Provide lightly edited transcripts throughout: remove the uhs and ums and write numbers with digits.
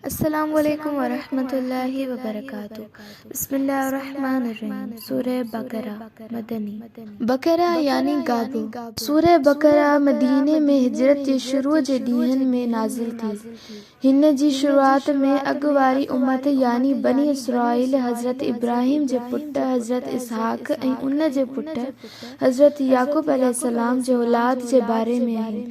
السلام عليڪم ورحمة الله وبرڪاته بسم الله الرحمٰن الرحيم سوره بقره مدني. بقره يعني گابو. سوره بقره مديني ۾ هجرت جي شروع جي ڏينهن ۾ نازل ٿي. هن جي شروعات ۾ اڳ واري امت يعني بني اسرائيل حضرت ابراهيم جي پٽ حضرت اسحاق ۽ ان جي پٽ حضرت يعقوب عليه السلام جي اولاد جي باري ۾ آهن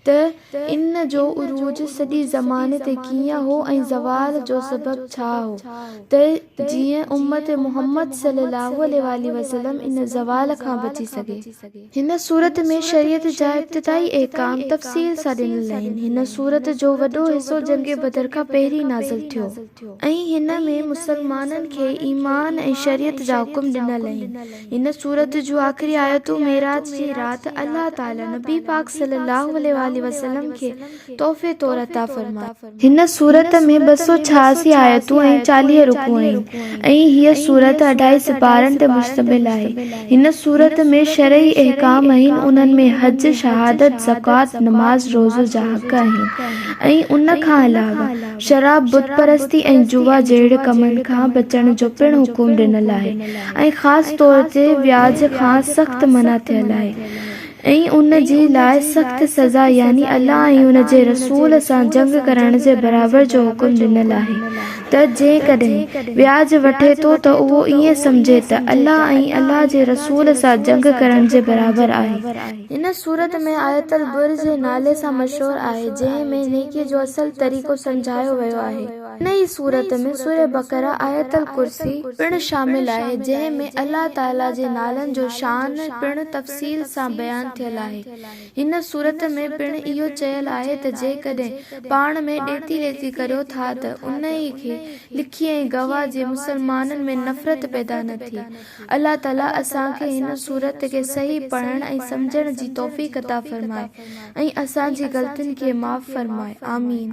ته ان جو عروج سڄي زماني تي ڪيئن هو ۽ زوال جو سبب ڇا هو ته جيئن امت محمد صلي الله عليه واٰله وسلم ان زوال کان بچي سگهي. هن سورت ۾ شريعت جا ابتدائي احڪام تفصيل سان ڏنل آهن. هن سورت جو وڏو حصو جنگ بدر کان پهرين نازل ٿيو. ۽ هن ۾ مسلمانن کي ايمان ۽ شريعت جا حڪم ڏنل آهن. هن سورت جون آخري آيتون معراج جي رات الله تعالي نبي پاڪ صلي الله عليه واٰله وسلم کي تحفي طور عطا فرمايون. هن سورت ۾ 286 آيتون ۽ 40 رڪوع آهن ۽ هيء سورت اڍائي سپارن تي مشتمل آهي. هن سورت ۾ شرعي احڪام آهن، انهن ۾ حج، شهادت، زڪوات، نماز، روزو جا حق آهن ۽ ان کان علاوه شراب، بت پرستي ۽ جوا جهڙي ڪمن کان بچڻ جو پڻ حڪم ڏنل آهي. ۽ خاص طور تي وياج کان سخت منع ٿيل آهي ۽ ان جي لاء سخت سزا يعني الله ۽ ان جي رسول سان جنگ ڪرڻ جي برابر جو حڪم ڏنل آهي ته جيڪڏهن وياج وٺي ٿو ته اهو ائين سمجهي ته الله ۽ الله جي رسول سان جنگ ڪرڻ جي برابر آهي. هن سورت ۾ آيت البر جي نالي سان مشهور آهي جنهن ۾ نيڪي جو اصل طريقو سمجهايو ويو آهي. ان ئي سورت ۾ سوره بقره، آيت الڪرسي، پڻ شامل آهي، جنهن ۾ الله تعاليٰ جي نالن جو شان پڻ تفصيل سان بيان ٿيل آهي. هن سورت ۾ پڻ اهو چيل آهي ته جيڪڏهن پاڻ ۾ ڏيتي ليتي ڪريو ٿا ته انهي کي لکي ۽ گواهه جي مسلمانن ۾ نفرت پيدا نه ٿئي. الله تعاليٰ اسان کي هن سورت کي صحيح پڙهڻ ۽ سمجهڻ جي توفيق عطا فرمائي ۽ اسان جي غلطين کي معاف فرمائي. آمين.